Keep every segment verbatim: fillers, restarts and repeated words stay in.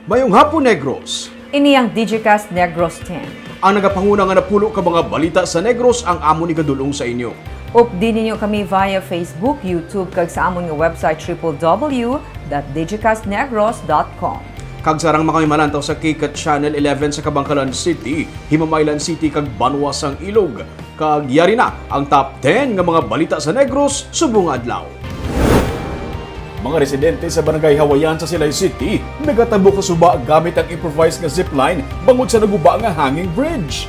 Mayong hapon, Negros! Ini ang Digicast Negros ten. Ang nagapanguna nga napulo ka mga balita sa Negros ang amon igadul-ong sa inyo. Updi ninyo kami via Facebook, YouTube, kag sa amon nga website, triple W dot digicast negros dot com. Kag sarang makamimalantaw sa K cat Channel eleven sa Kabankalan City, Himamaylan City, kag Banwa sang Ilog. Kag yari na ang top ten nga mga balita sa Negros subong nga adlaw. Mga residente sa Barangay Hawayan sa Silay City nagatabok sa suba gamit ang improvised nga zipline bangod sa naguba nga hanging bridge.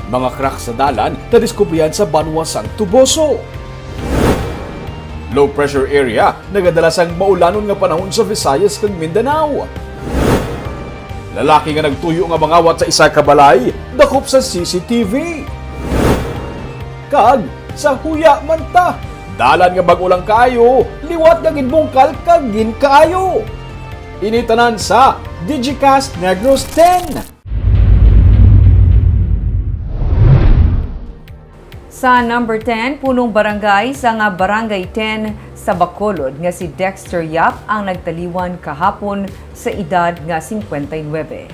Mga crack sa dalan nadiskubrihan sa Banwa sang Toboso. Low pressure area nagadala sang maulanon nga panahon sa Visayas kag Mindanao. Lalaki nga nagtuyo nga mangawat sa isa ka balay, dakop sa C C T V. Kag sa Huya man ta, dalan nga bag-o lang kaayo, liwat nga ginbungkal kag ginkaayo. Ini tanan sa Digicast Negros ten. Sa number ten, punong barangay sa nga Barangay ten sa Bacolod nga si Dexter Yap ang nagtaliwan kahapon sa edad nga singkwenta y nuebe.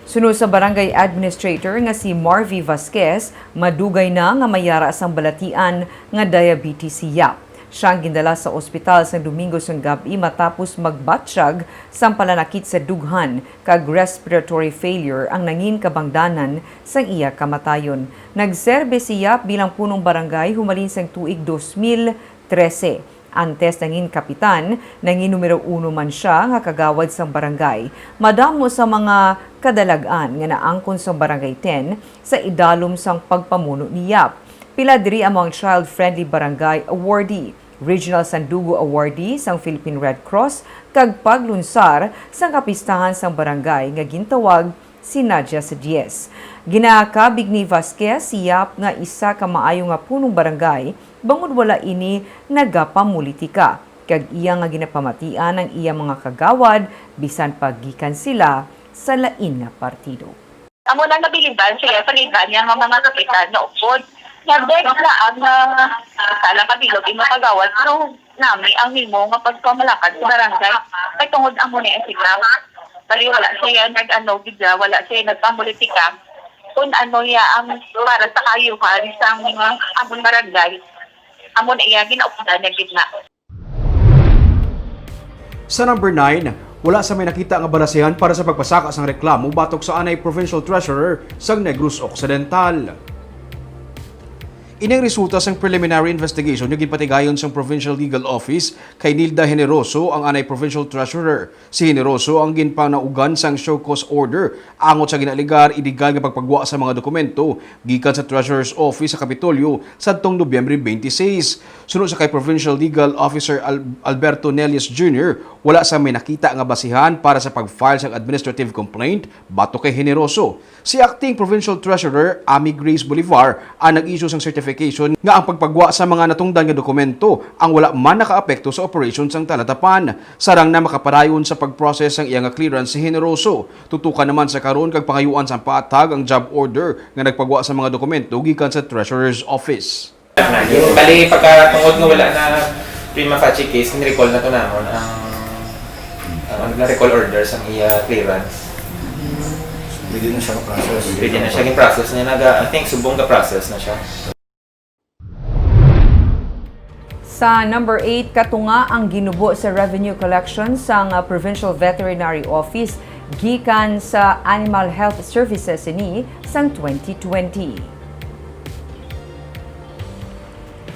Suno sa Barangay Administrator nga si Marvy Vasquez, madugay na nga may yara sang balatian nga diabetes si Yap. Siya ang gindala sa ospital sang Domingo sang gab-i matapos magbatyag sang palanakit sa dughan kag respiratory failure ang nangin kabangdanan sang iya kamatayon. Nagserbe si Yap bilang punong barangay humalin sang tuig dos mil trese. Antes nangin kapitan, nangin numero uno man sia nga kagawad sang barangay. Madamo sa mga kadalag-an nga naangkon sang Barangay ten sa idalom sang pagpamuno ni Yap. Pila diri amo ang Child Friendly Barangay Awardee, Regional Sandugo Awardee sang Philippine Red Cross, kag paglunsar sang kapistahan sang barangay nga gintawag si Nadia sa Diez. Ginakabig ni Vasquez si Yap nga isa ka maayo nga punong barangay, bangod wala ini nagapamulitika, kag iya nga ginapamatian ang iya mga kagawad bisan pa gikan sila sa lain nga partido. Amo na nabiliban siya sa iban niya nga mga kapitan nga upod. Nga beg na ang, ah, sala kabilog imo kagawad, pero nami ang nimo nga pagpamalakad sa barangay. Kay tungod amo ni ang signal. Bali, wala siya nag-ano, gid, wala siya nagpamulitika. Kung ano niya ang para sa kaayuhan sang mga amon barangay, amo na iya ginaupdan niya gid na. Sa number nine, wala sa may nakita nga balasihan para sa pagpasaka sang reklamo batok sa anay Provincial Treasurer sang Negros Occidental. Ini ang resulta sang preliminary investigation nga ginpatigayon sang Provincial Legal Office kay Nilda Generoso, ang anay Provincial Treasurer. Si Generoso ang ginpanaugan sang show cause order angot sa ginaalegar iligal nga pagpagwa sa mga dokumento gikan sa Treasurer's Office sa Kapitolyo sadtong Nobyembre twenty-six. Suno sa kay Provincial Legal Officer Al-, Alberto Nelias Junior, wala sa may nakita nga basihan para sa pag-file sang administrative complaint batok kay Generoso. Si Acting Provincial Treasurer Amy Grace Bolivar ang nag-issue sang certification nga ang pagpagwa sa mga natungdan nga dokumento ang wala man nakaapekto sa operasyon sang talatapan. Sarang na makapadayon sa pag-process sang iya nga clearance si Generoso. Tutukan naman sa karon kag pangayuan sang paatag ang job order nga nagpagwa sa mga dokumento gikan sa Treasurer's Office. Bali, pagkatungod nga wala na prima facie case, ni-recall na to namon ang, ang, ang na-recall order sang iya clearance. Pwede na siya ma-process. Pwede na siya, gin-process niya. Naga, I think, subong ga-process na siya. Sa number eight, katunga ang ginubo sa revenue collection sang, ah, Provincial Veterinary Office gikan sa Animal Health Services sini sang twenty twenty.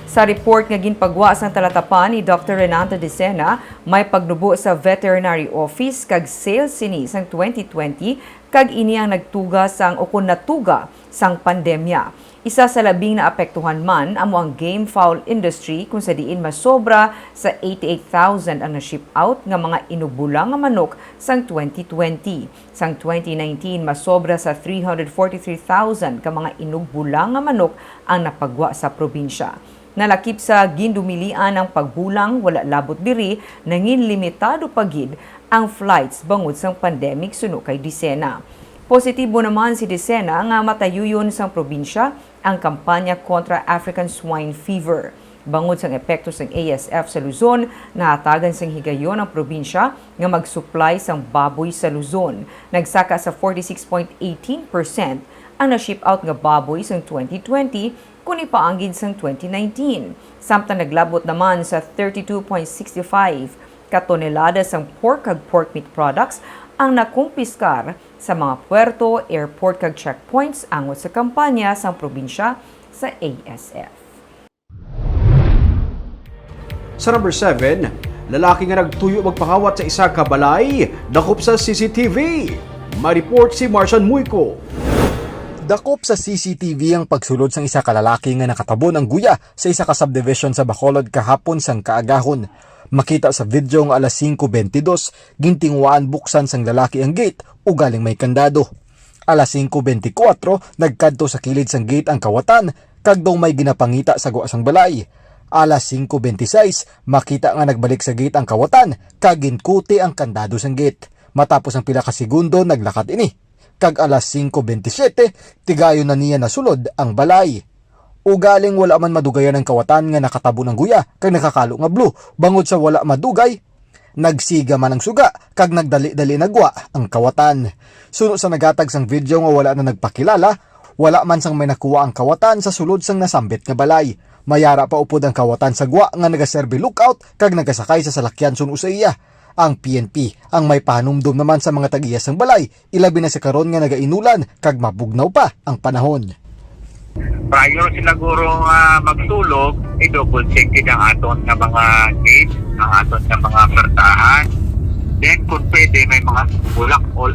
Sa report nga ginpagwa sang talatapan ni Doctor Renato Dicena, may pagnubo sa Veterinary Office kag sales sini sang twenty twenty, kag ini ang nagtuga sang, ukon natuga sang pandemya. Isa sa labing naapektuhan man amo ang game fowl industry, kung sa diin masobra sa eighty-eight thousand ang na-ship out nga mga inugbulang nga manok sang twenty twenty. Sang twenty nineteen, masobra sa three hundred forty-three thousand ka mga inugbulang nga manok ang napagwa sa probinsya. Nalakip sa gindumilian ang pagbulang, wala labot diri, nangin limitado pa gid ang flights bangod sang pandemic, suno kay Dicena. Positibo naman si Dicena nga matayuyon sang probinsya ang kampanya kontra African Swine Fever. Bangod sang epekto sang A S F sa Luzon, nahatagan sang higayon ang probinsya nga mag-supply sang baboy sa Luzon. Nagsaka sa forty-six point eighteen percent ang na-ship out nga baboy sang twenty twenty kon ipaanggid sang twenty nineteen, samtang naglabot naman sa thirty-two point six five ka tonelada sang pork kag pork meat products ang nakumpiskar sa mga puerto, airport kag checkpoints angot sa kampanya sang probinsya sa A S F. Sa number seven, lalaki nga nagtuyo magpangawat sa isa ka balay, dakop sa C C T V. May report si Marcian Muyko. Dakop sa C C T V ang pagsulod sang isa ka lalaki nga nakatabon ang guya sa isa ka subdivision sa Bacolod kahapon sang kaagahon. Makita sa video nga alas singko bentidus, gintinguhaan buksan sang lalaki ang gate, ugaling may kandado. Alas singko bentikwatro, nagkadto sa kilid sang gate ang kawatan, kag daw may ginapangita sa gwa sang balay. Alas singko bentisais, makita nga nagbalik sa gate ang kawatan, kag ginkuti ang kandado sang gate. Matapos ang pila ka segundo, naglakat ini. Kag alas singko bentisiete, tigayon na niya nasulod ang balay. Ugaling wala man madugayan ang kawatan nga nakatabon ang guya kag nakakalo nga blue, bangod sa wala madugay, nagsiga man ang suga kag nagdali-dali nagwa ang kawatan. Suno sa naghatag sang video nga wala na nagpakilala, wala man sang may nakuha ang kawatan sa sulod sang nasambit nga balay. May ara pa upod ang kawatan sa gwa nga nagaserbi lookout kag nagasakay sa salakyan suno sa iya. Ang P N P ang may pahanumdom naman sa mga tag-iya sang balay, ilabi na sa karon nga nagainulan kag mabugnaw pa ang panahon. Prior sila guro nga magtulog, i-double check gid ang aton nga mga gate, ang aton nga mga pertahan. Then, kung pwede, may mga bulak all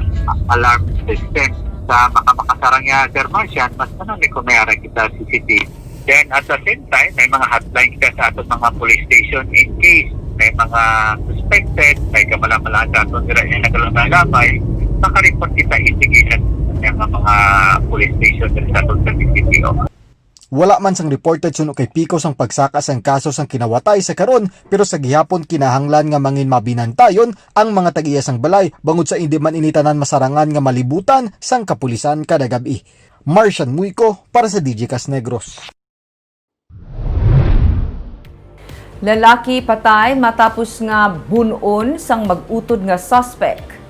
alarm system. Sa maka-, makasarang niya, Sir Marcian, mas ano ni kung may ara kita C C T V. Then, at the same time, may mga hotline kita sa aton mga police station in case may mga suspected, may kamala-malaan sa aton dira nga nagalumalabay, makareport kita immediately sa mga, mga police station diri sa aton sa D C P O. Wala man sang reported suno kay Pico sang pagsaka sang kaso sang kinawatay sa karon, pero sa gihapon kinahanglan nga mangin mabinantayon ang mga tag-iya sang balay, bangod sa indi man ini tanan masarangan nga malibutan sang kapulisan kada gab-i. Marcian Muyko para sa D J Kas Negros. Lalaki patay matapos nga bun-on sang mag-utod nga suspect.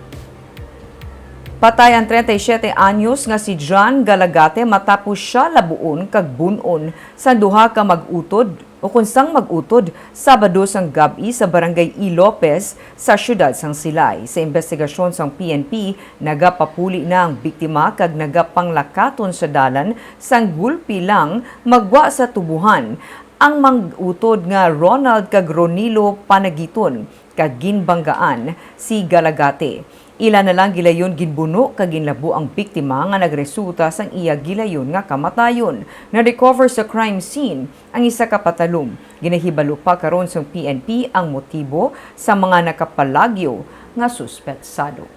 Patay ang treinta y siete anyos nga si John Galagate matapos siya labuon kag bun-on sang duha ka mag-utod, ukon sang mag-utod, Sabado sang gab-i sa Barangay E. Lopez sa siyudad sang Silay. Sa imbestigasyon sang P N P, nagapapuli na ang biktima kag nagapanglakaton sa dalan sang gulpi lang magwa sa tubohan. Ang mag-utod nga Ronald kag Ronilo Panagiton kag ginbanggaan si Galagate. Ila na lang gilayon ginbuno kag ginlabo ang biktima nga nagresulta sang iya gilayon nga kamatayon. Na-recover sa crime scene ang isa ka patalom. Ginahibalo pa karon sang P N P ang motibo sa mga nakapalagyo nga suspetsado.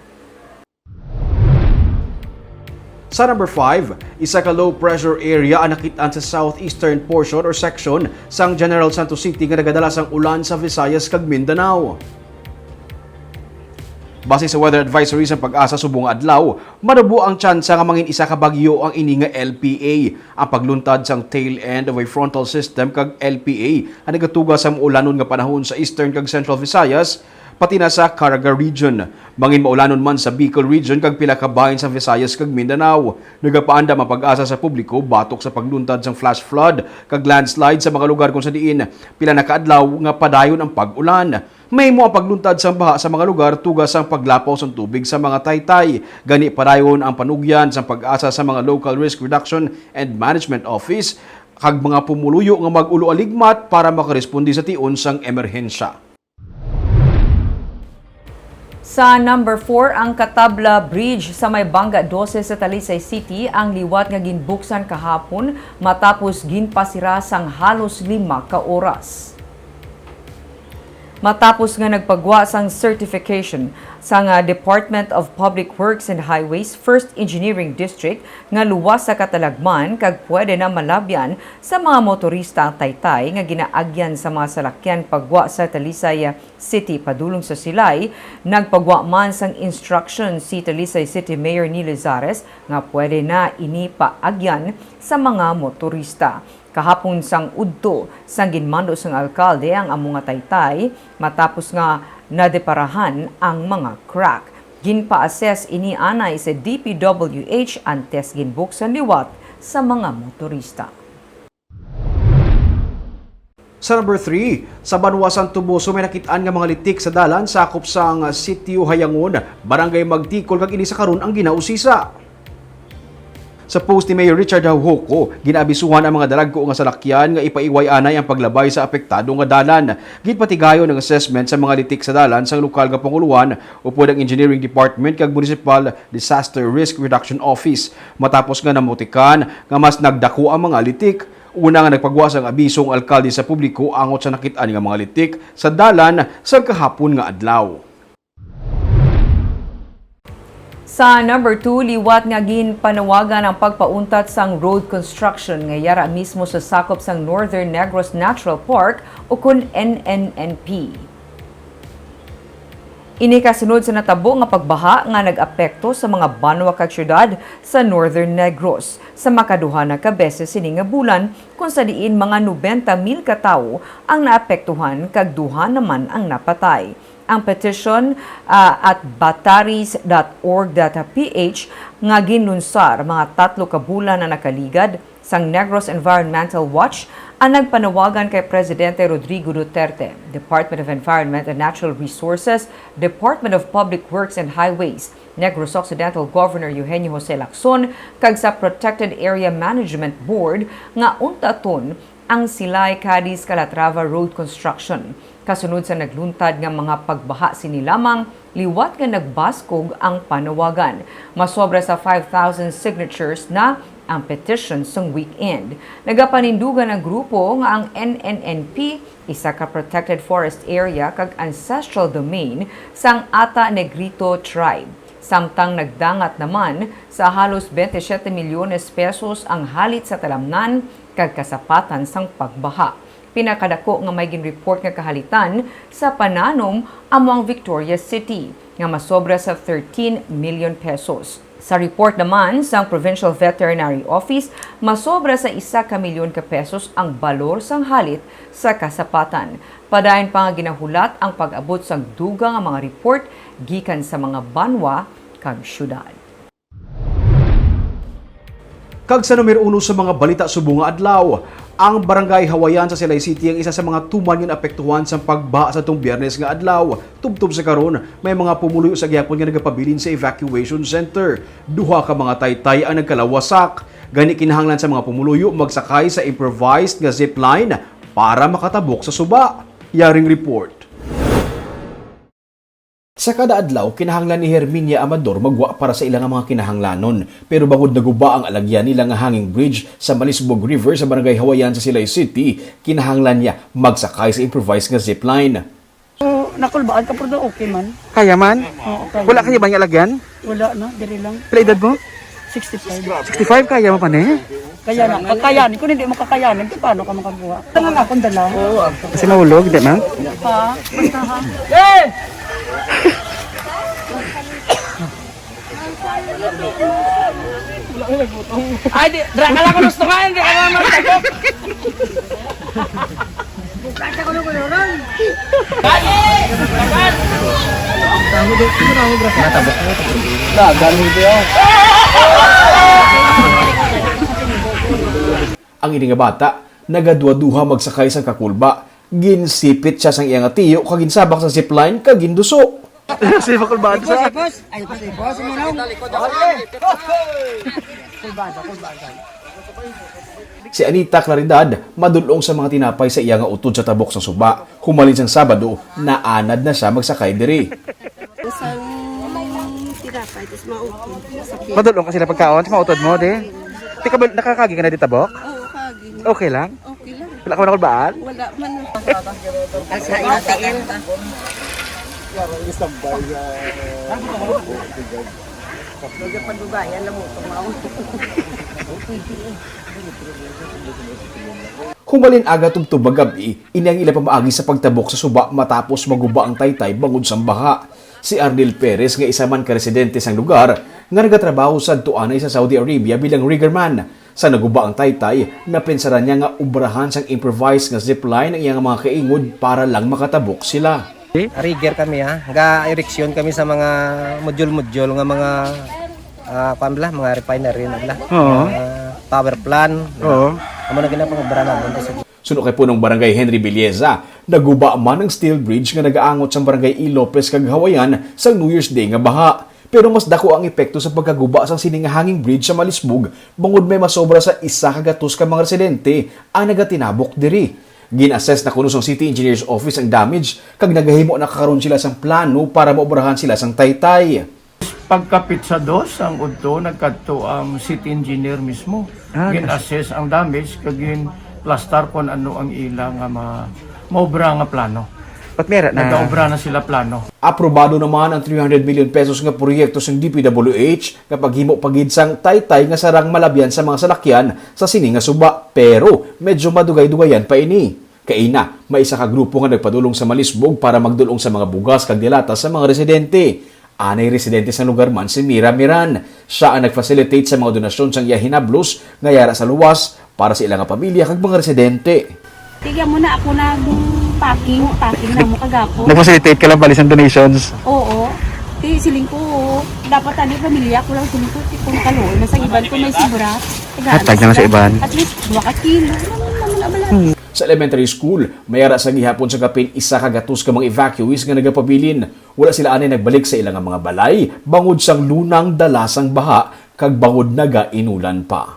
Sa number five, isa ka low pressure area ang nakit-an sa southeastern portion or section sang General Santos City nga nagadala sang ulan sa Visayas kag Mindanao. Base sa weather advisory sa PAGASA subong nga adlaw, manubo ang tsansa nga mangin isa ka bagyo ang ini nga L P A. Ang pagluntad sang tail end of a frontal system kag L P A ang nagatuga sa maulanon nga panahon sa Eastern kag Central Visayas, pati na sa Caraga Region. Mangin maulanon man sa Bicol Region kag pila ka bahin sa Visayas kag Mindanao. Nagapaandam ang PAGASA sa publiko batok sa pagluntad sang flash flood kag landslide sa mga lugar kung sa diin pila na ka adlaw nga padayon ang pag-ulan. Mahimo ang pagluntad sang baha sa mga lugar tuga sang paglapaw sang tubig sa mga taytay. Gani, padayon ang panugyan sang PAGASA sa mga Local Risk Reduction and Management Office kag mga pumuluyo nga mag-ulo-aligmat para makaresponde sa tion sang emerhensya. Sa number four, ang Katabla Bridge sa may Banga dose sa Talisay City ang liwat nga ginbuksan kahapon matapos ginpasira sang halos lima ka oras. Matapos nga nagpagwa sang certification sang, ah, Department of Public Works and Highways First Engineering District nga luwas sa katalagman kag pwede na malabyan sa mga motorista ang taytay nga ginaagyan sa mga salakyan pagwa sa Talisay City padulong sa Silay, nagpagwa man sang instruction si Talisay City Mayor Neil Lizares nga pwede na ini paagyan sa mga motorista. Kahapon sang udto, sang ginmando sang alkalde ang amo nga taytay, matapos nga nadeparahan ang mga crack. Ginpa-assess ini anay sa D P W H antes ginbuksan liwat sa mga motorista. Sa number three, sa banwa sang Toboso may nakit-an nga mga litik sa dalan sakop sang Sitio Hayangon, Barangay Magtikol, kag ini sa karon ang ginausisa. Sa post ni Mayor Richard Jaujoco, ginaabisuhan ang mga dalagko nga salakyan nga ipaiway anay ang paglabay sa apektado nga dalan. Ginpatigayon ang assessment sa mga litik sa dalan sang lokal nga panguluhan upod ang Engineering Department kag Municipal Disaster Risk Reduction Office. Matapos nga namutikan nga mas nagdako ang mga litik, una nga nagpagwa sang abiso ang alkalde sa publiko angot sa nakit-an nga mga litik sa dalan sang kahapon nga adlaw. Sa number two, liwat nga ginpanawagan ang pagpauntat sang road construction nga yara mismo sa sakop sang Northern Negros Natural Park, ukon N N N P. Ini kasunod sa natabo nga pagbaha nga nag-apekto sa mga banwa kag syudad sa Northern Negros sa makaduha na ka beses sini nga bulan, kung sa diin mga nobenta mil ka tawo ang naapektuhan kag duha naman ang napatay. Ang petition, ah, at bataris dot org dot P H nga ginlunsar mga tatlo ka bulan na nakaligad sang Negros Environmental Watch ang nagpanawagan kay Presidente Rodrigo Duterte, Department of Environment and Natural Resources, Department of Public Works and Highways, Negros Occidental Governor Eugenio Jose Lacson, kag sa Protected Area Management Board nga untaton ang Silay Cadiz Calatrava Road Construction. Kasunod sa nagluntad nga mga pagbaha sini lamang, liwat nga nagbaskog ang panawagan. Masobra sa five thousand signatures na ang petition sang weekend. Nagapanindugan ang grupo nga ang N N N P isa ka protected forest area kag ancestral domain sang Ata Negrito tribe, samtang nagdangat naman sa halos twenty-seven milyones pesos ang halit sa talamnan kag kasapatan sang pagbaha. Pinakadako nga may ginreport nga kahalitan sa pananom amo ang Victoria City, nga masobra sa thirteen million pesos. Sa report naman sang Provincial Veterinary Office, masobra sa isa ka milyon ka pesos ang balor sang halit sa kasapatan. Padayon pa nga ginahulat ang pag-abot sang dugang nga mga report gikan sa mga banwa kag syudad. Kag sa numero uno sa mga balita subong nga adlaw, ang Barangay Hawayan sa Silay City ang isa sa mga tuman nga naapektuhan sang pagbaha sa tong Biyernes nga adlaw. Tubtob sa karon, may mga pumuluyo sa gihapon nga nagapabilin sa evacuation center. Duha ka mga taytay ang nagkalawasak. Gani, kinahanglan sa mga pumuluyo magsakay sa improvised nga zipline para makatabok sa suba. Yaring report. Sa kada adlaw, kinahanglan ni Herminia Amador magwa para sa ila nga mga kinahanglanon. Pero bangod naguba ang alagyan nila nga hanging bridge sa Manisbog River sa Barangay Hawayan sa Silay City, kinahanglan niya magsakay sa improvised nga zipline. So, nakulbaan ka, pero okay man. Kaya man? Oo, kaya. Wala kayo ba yung alagyan? Wala na, diri lang. Pila edad mo? Sixty-five. Sixty-five, kaya mo pa ni? Kaya na, kakayanin. Kung hindi mo kakayanin, di paano ka makabuha? Tangan akong dala. Oo, ah. Kasi mahulog, di, ma'am? Ha? Basta ha? Eh! Ay, di, dra ka lang kung gusto nga, hindi ka naman magtagok. Ang ini nga bata, nagaduha-duha magsakay sang kakulba. Ginsipit siya sang iya nga tiyo kag ginsabak sa zipline kag ginduso. Si Bakulbaan sa Ipos, ipos. Ay, ipos, ipos, ipos, ipos. Kulbaan, kulbaan. Si Anita Claridad madul-ong sa mga tinapay sa iya nga utod sa tabok sang suba. Humalin sang Sabado, naanad na siya magsakay diri. Isang tinapay, tapos mautod. Masakit. Madul-ong ka sila pagkaon sa mga utod mo, di? Di ka ba, nakakagi ka na di tabok? Oo, kagi. Okay lang? Okay lang. Wala ka man nakulbaan? Wala man. Asa yung tiil? Nagpagbabayan lang mo, tumaw. Humalin aga tubtob gab-i, ini ang ila pamaagi sa pagtabok sa suba matapos maguba ang taytay bangod sang baha. Si Arnel Perez nga isa man ka residente sang lugar nga nagatrabaho sadto anay sa Saudi Arabia bilang riggerman, Sa naguba ang taytay, napinsaran niya nga obrahan sang improvised nga zipline ang iyang mga kaingod para lang makatabok sila. Rigger kami, ha. Ga ereksyon kami sa mga modyul-modyul nga mga, ah, kuwan bala, mga refinery na bala. Oo. Mga power plant. Oo. Amo na ginapangobra namin sa Suno kay Punong Barangay Henry Belleza, naguba man ang steel bridge nga nagaangot sang Barangay E. Lopez kag Hawayan sang New Year's Day nga baha. Pero mas dako ang epekto sa pagkaguba sang sini nga hanging bridge sa Malisbog, bangod may masobra sa isa ka gatos ka mga residente ang nagatinabok diri. Gin-assess na kuno sang City Engineer's Office ang damage, kag nagahimo na karon sila sang plano para maobrahan sila sang taytay. Pagkapitsa dos ang udto, nagkadto ang city engineer mismo. Ah, gin-assess ang damage, kag gin-plastar kon ano ang ila nga ma-, maobra nga plano. But meron na. Nagaobra na sila plano. Aprobado naman ang three hundred million pesos nga proyekto sang D P W H nga paghimo pa gid sang taytay nga sarang malabyan sa mga salakyan sa sini nga suba. Pero medyo madugay-dugayan pa ini. Kaina, may isa ka grupo nga nagpadulong sa Malisbog para magdul-ong sa mga bugas kag dilata sa mga residente. Anay residente sa lugar man si Mira Miran. Siya ang nag-facilitate sa mga donasyon sang iya hinablos nga yara sa luwas para sa ila nga pamilya kag mga residente. Tigyan mo na ako nag-packing, packing na mo kagapon. Nag-facilitate ka lang bali sa donations? Oo. Ti, siling ko, dapat ani pamilya ko lang, siling ko, kung kaluoy na sa iban ko may sobra. Hatag na lang sa iban. At least, dua ka kilo. Ano naman ang balay? Sa elementary school, may ara sa gihapon sa kapin isa ka gatos ka mga evacuees nga nagapabilin. Wala sila anay nagbalik sa ila nga mga balay bangod sang lunang dala sang baha kag bangod nagainulan pa.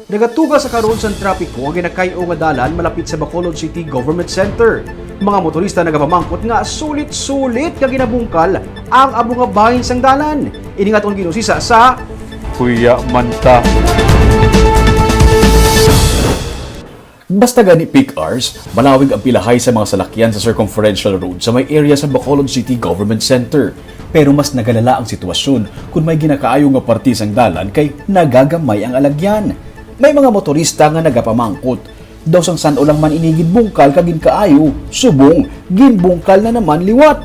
Nagatuga sa karon sang trapiko ang ginakay-o nga dalan malapit sa Bacolod City Government Center. Mga motorista nagapamangkot nga sulit-sulit nga ginabungkal ang amo nga bahin sang dalan. Ini nga aton ginusisa sa Kuya Manta. Basta gani peak hours, malawig ang pilahay sa mga salakyan sa Circumferential Road sa may area sa Bacolod City Government Center. Pero mas nagalala ang sitwasyon kung may ginakaayo nga parte sang dalan kay nagagamay ang alagyan. May mga motorista nga nagapamangkot, daw sang san-o lang man ini ginbungkal kag ginkaayo, subong ginbungkal na naman liwat.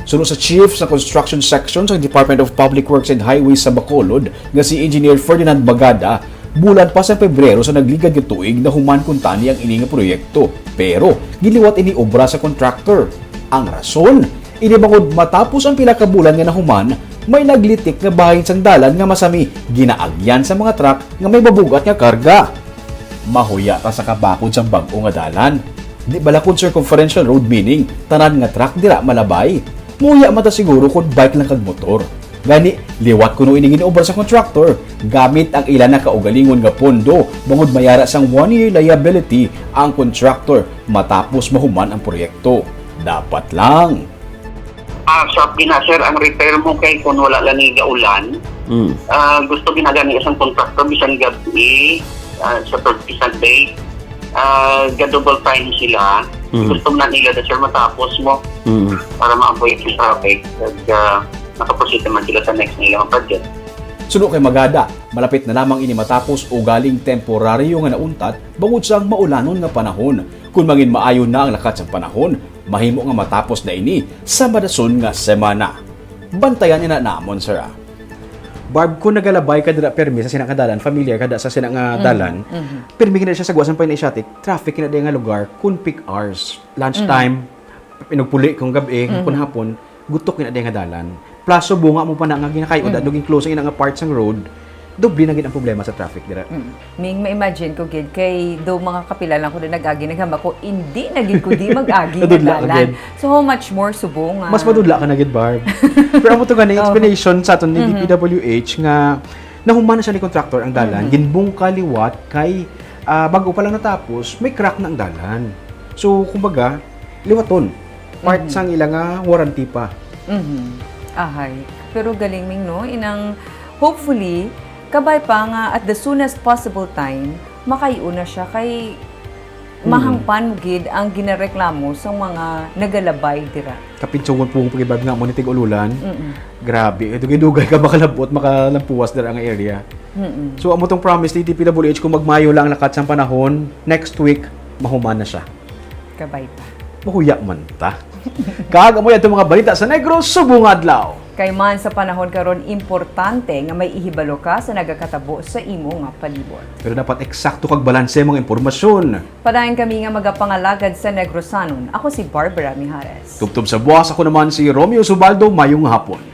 Suno sa chief sa construction section sa Department of Public Works and Highways sa Bacolod nga si Engineer Ferdinand Magada, bulan pa sa Pebrero sa nagligad nga tuig nahuman kuntani ang ini nga proyekto. Pero ginliwat ini obra sa contractor. Ang rason, ini bangod matapos ang pila ka bulan nga nahuman, may naglitik nga bahin sang dalan nga masami ginaagyan sa mga truck nga may mabugat nga karga. Mahuya ta sa kabakod sang bag-o nga dalan. Di bala kon circumferential road, meaning tanan nga truck dira malabay? Muya man ta siguro kon bike lang kag motor. Gani, liwat kuno ini gin-obra sa contractor gamit ang ila na kaugalingon nga pondo, bangod mayara sang one-year liability ang contractor matapos mahuman ang proyekto. Dapat lang. Ah, sa Pinas, sir, ang repair mo kay kung wala lang ni gaulan, Mm. ah, gusto ginagani isang contractor, bisan gabi, ah, Saturday, Sunday, ah, ga-double time sila. Mm. Gusto na nila na, sir, matapos mo Mm. para ma-avoid yung traffic. At, ah, nakaproceed naman sila sa next nila nga project. Suno kay Magada, malapit na lamang ini matapos ugaling temporaryo nga nauntat bangod sa maulanon nga panahon. Kung mangin maayo na ang lakat sang panahon, mahimo nga matapos na ini sa madason nga semana. Bantayan ina namon, sir, ah. Barb, kung nagalabay ka dira permi sa sina nga dalan, familiar ka da sa sina nga Mm, dalan, mhm. permi gina siya sa gawas sang pinaisyatik, traffic gina diay nga lugar kung peak hours, lunch Mm. time, pinugpuli kung gab-i, Mhm. kung hapon, gutok gina diay nga dalan. Plus, subong nga mo pa na nga ginakay-o, Mm. dad-, naging closing ina nga part sang road, doble na gid ang problema sa traffic dira. Mm. Ming, ma-imagine ko gid, kay do mga kapila lang ko na nag-agi, naghambal ko, "Indi na gid ko di mag-agi nga Nadudla ka dalan." gid. So, how much more subong nga Mas madudla ka na gid, Barb. Pero amo to gani, Oo. explanation sa aton ni Mhm. D P W H nga nahuman na siya ni contractor ang dalan, Mhm. ginbungkal liwat kay, ah, bag-o pa lang natapos, may crack na ang dalan. So, kumbaga, liwaton. Part Mhm. sang ila nga warranty pa. Mhm. Ahay. Pero galing, Ming, no? Inang, hopefully, kabay pa nga at the soonest possible time, makay-o na siya kay Mhm. mahangpan mo gid ang ginareklamo sa mga nagalabay dira. Kapinsugon po ang pag-ibag nga mo ni Tig-Ululan. Mm-mm. Grabe. Eh, dugay-dugay ka makalabot, makalampuwas dira ang area. Mm-mm. So, amo tong promise ni D P W H, kung magmayo lang ang lakat sang panahon, next week, mahuman na siya. Kabay pa. Mahuya man ta. Kag amo yan itong mga balita sa Negros subong adlaw. Kay man sa panahon karon, importante nga may ihibalo ka sa nagakatabo sa imo nga palibot. Pero dapat eksakto kag balanse ang mga impormasyon. Padayon kami nga magapangalagad sa Negrosanon. Ako si Barbara Mijares. Tubtob sa buwas, ako naman si Romeo Subaldo. Mayong hapon.